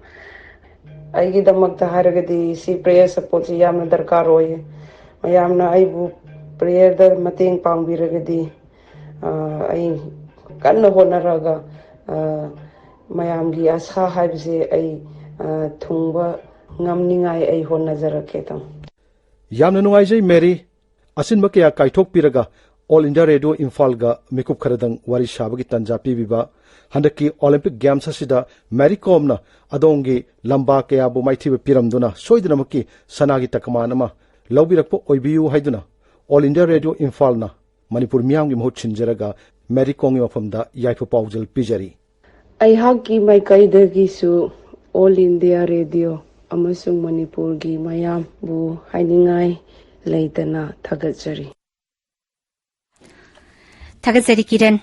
ꯑꯩꯒꯤꯗꯃꯛꯇ ꯍꯥꯏꯔꯒꯗꯤ ꯁꯤ ꯄ꯭ꯔꯦꯌꯔ ꯁꯄꯣꯔꯠꯁꯤ ꯌꯥꯝꯅ ꯗꯔꯀꯥꯔ ꯑꯣꯏꯌꯦ꯫ ꯃꯌꯥꯝꯅ ꯑꯩꯕꯨ ꯄ꯭ꯔꯦꯌꯔꯗ ꯃꯇꯦꯡ ꯄꯥꯡꯕꯤꯔꯒꯗꯤ, ꯑ, ꯑꯩ ꯀꯟꯅ ꯍꯣꯠꯅꯔꯒ, ꯑ, ꯃꯌꯥꯝꯒꯤ ꯑꯁꯥ ꯍꯥꯏꯕꯁꯦ ꯑꯩ, ꯑ, ꯊꯨꯡꯕ ꯉꯝꯅꯤꯡꯉꯥꯏ ꯑꯩ ꯍꯣꯠꯅꯖꯔꯛꯀꯦ, ꯇꯥꯃꯣ꯫ ꯌꯥꯝꯅ ꯅꯨꯡꯉꯥꯏꯖꯩ, ꯃꯦꯔꯤ꯫ ꯑꯁꯤꯟꯕ ꯀꯌꯥ ꯀꯥꯏꯊꯣꯛꯄꯤꯔꯒ All India Radio ꯏꯝꯐꯥꯜꯒ ꯃꯤꯀꯨꯞ ꯈꯔꯗꯪ ꯋꯥꯔꯤ ꯁꯥꯕꯒꯤ ꯇꯥꯟꯖꯥ ꯄꯤꯕꯤꯕ꯫ ꯍꯟꯗꯛꯀꯤ ꯑꯣꯂꯤꯝꯄꯤꯛ ꯒꯦꯝꯁ ꯑꯁꯤꯗ ꯃꯦꯔꯤ ꯀꯣꯝꯅ ꯑꯗꯣꯝꯒꯤ ꯂꯝꯕꯥ ꯀꯌꯥꯕꯨ ꯃꯥꯏꯊꯤꯕ ꯄꯤꯔꯝꯗꯨꯅ ꯁꯣꯏꯗꯅꯃꯛꯀꯤ ꯁꯅꯥꯒꯤ ꯇꯀꯃꯥꯟ ꯑꯃ ꯂꯧꯕꯤꯔꯛꯄ ꯑꯣꯏꯕꯤꯌꯨ ꯍꯥꯏꯗꯨꯅ All India Radio ꯏꯝꯐꯥꯜꯅ ꯃꯅꯤꯄꯨꯔ ꯃꯤꯌꯥꯝꯒꯤ ꯃꯍꯨꯠ ꯁꯤꯟꯖꯔꯒ ꯃꯦꯔꯤ ꯀꯣꯝꯒꯤ ꯃꯐꯝꯗ ꯌꯥꯏꯐ ꯄꯥꯎꯖꯦꯜ ꯄꯤꯖꯔꯤ꯫ ꯑꯩꯍꯥꯛꯀꯤ ꯃꯥꯏꯀꯩꯗꯒꯤꯁꯨ All India Radio ꯑꯃꯁꯨꯡ ꯃꯅꯤꯄꯨꯔꯒꯤ ꯃꯌꯥꯝꯕꯨ ꯍꯥꯏꯅꯤꯡꯉꯥꯏ ꯂꯩꯇꯅ ꯊꯥꯒꯠꯆꯔꯤ꯫ ꯊꯥꯒꯠꯆꯔꯤ, ꯀꯤꯔꯟ꯫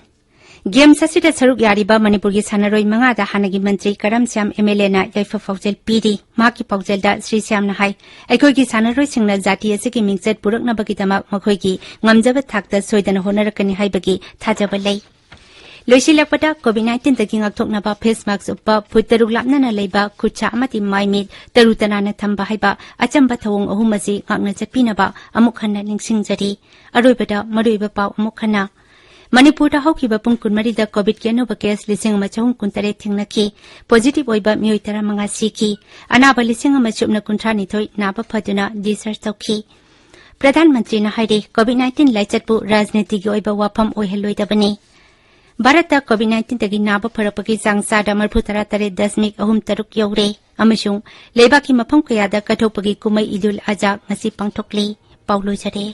ꯒꯦꯝꯁ ꯑꯁꯤꯗ ꯁꯔꯨꯛ ꯌꯥꯔꯤꯕ ꯃꯅꯤꯄꯨꯔꯒꯤ ꯁꯥꯟꯅꯔꯣꯏ ꯃꯉꯥꯗ ꯍꯥꯟꯅꯒꯤ ꯃꯟꯇ꯭ꯔꯤ ꯀꯔꯝ ꯁ꯭ꯌꯥꯝ MLAꯅ ꯌꯥꯏꯐ ꯄꯥꯎꯖꯦꯜ ꯄꯤꯔꯤ꯫ ꯃꯍꯥꯛꯀꯤ ꯄꯥꯎꯖꯦꯜꯗ ꯁ꯭ꯔꯤ ꯁ꯭ꯌꯥꯝꯅ ꯍꯥꯏ, ꯑꯩꯈꯣꯏꯒꯤ ꯁꯥꯟꯅꯔꯣꯏꯁꯤꯡꯅ ꯖꯥꯇꯤ ꯑꯁꯤꯒꯤ ꯃꯤꯡꯆꯠ ꯄꯨꯔꯛꯅꯕꯒꯤꯗꯃꯛ ꯃꯈꯣꯏꯒꯤ ꯉꯝꯖꯕ ꯊꯥꯛꯇ ꯁꯣꯏꯗꯅ ꯍꯣꯠꯅꯔꯛꯀꯅꯤ ꯍꯥꯏꯕꯒꯤ ꯊꯥꯖꯕ ꯂꯩ꯫ ꯂꯣꯏꯁꯤꯜꯂꯛꯄꯗ, COVID nineteenꯗꯒꯤ ꯉꯥꯛꯊꯣꯛꯅꯕ ꯐꯦꯁ ꯃꯥꯛꯁ ꯎꯞꯄ, ꯐꯨꯠ ꯇꯔꯨꯛ ꯂꯥꯞꯅꯅ ꯂꯩꯕ, ꯈꯨꯠ ꯁꯥ ꯑꯃꯗꯤ ꯃꯥꯏ ꯃꯤꯠ ꯇꯔꯨ ꯇꯅꯥꯟꯅ ꯊꯝꯕ ꯍꯥꯏꯕ ꯑꯆꯝꯕ ꯊꯧꯑꯣꯡ ꯑꯍꯨꯝ ꯑꯁꯤ ꯉꯥꯛꯅ ꯆꯠꯄꯤꯅꯕ ꯑꯃꯨꯛ ꯍꯟꯅ ꯅꯤꯡꯁꯤꯡꯖꯔꯤ꯫ ꯑꯔꯣꯏꯕꯗ ꯃꯔꯨꯑꯣꯏꯕ ꯄꯥꯎ ꯑꯃꯨꯛ ꯍꯟꯅ꯫ ꯃꯅꯤꯄꯨꯔꯗ ꯍꯧꯈꯤꯕ ꯄꯨꯡ ꯀꯨꯟꯃꯔꯤꯗ COVIDꯀꯤ ꯑꯅꯧꯕ ꯀꯦꯁ ꯂꯤꯁꯤꯡ ꯑꯃ ꯆꯍꯨꯝ ꯀꯨꯟꯇꯔꯦꯠ ꯊꯦꯡꯅꯈꯤ꯫ ꯄꯣꯖꯤꯇꯤꯚ ꯑꯣꯏꯕ ꯃꯤꯑꯣꯏ ꯇꯔꯥꯃꯉꯥ ꯁꯤꯈꯤ꯫ ꯑꯅꯥꯕ ꯂꯤꯁꯤꯡ ꯑꯃ ꯁꯨꯞꯅ ꯀꯨꯟꯊ꯭ꯔꯥ ꯅꯤꯊꯣꯏ ꯅꯥꯕ ꯐꯗꯨꯅ ꯗꯤꯁꯆꯥꯔꯖ ꯇꯧꯈꯤ꯫ ꯄ꯭ꯔꯙꯥꯟ ꯃꯟꯇ꯭ꯔꯤꯅ ꯍꯥꯏꯔꯤ, COVID nineteen ꯂꯥꯏꯆꯠꯄꯨ ꯔꯥꯖꯅꯤꯇꯤꯒꯤ ꯑꯣꯏꯕ ꯋꯥꯐꯝ ꯑꯣꯏꯍꯜꯂꯣꯏꯗꯕꯅꯤ꯫ ꯚꯥꯔꯠꯇ ꯀꯣꯚꯤꯗ ꯅꯥꯏꯟꯇꯤꯟꯗꯒꯤ ꯅꯥꯕ ꯐꯔꯛꯄꯒꯤ ꯆꯥꯡ ꯆꯥꯗ ꯃꯔꯤꯐꯨ ꯇꯔꯥ ꯇꯔꯦꯠ ꯗꯁꯃꯤꯛ ꯑꯍꯨꯝ ꯇꯔꯨꯛ ꯌꯧꯔꯦ ꯑꯃꯁꯨꯡ ꯂꯩꯕꯥꯛꯀꯤ ꯃꯐꯝ ꯀꯌꯥꯗ ꯀꯠꯊꯣꯛꯄꯒꯤ ꯀꯨꯝꯍꯩ ꯏꯗꯨꯜ ꯑꯖꯥ ꯉꯁꯤ ꯄꯥꯡꯊꯣꯛꯂꯤ꯫ ꯄꯥꯎ ꯂꯣꯏꯖꯔꯦ꯫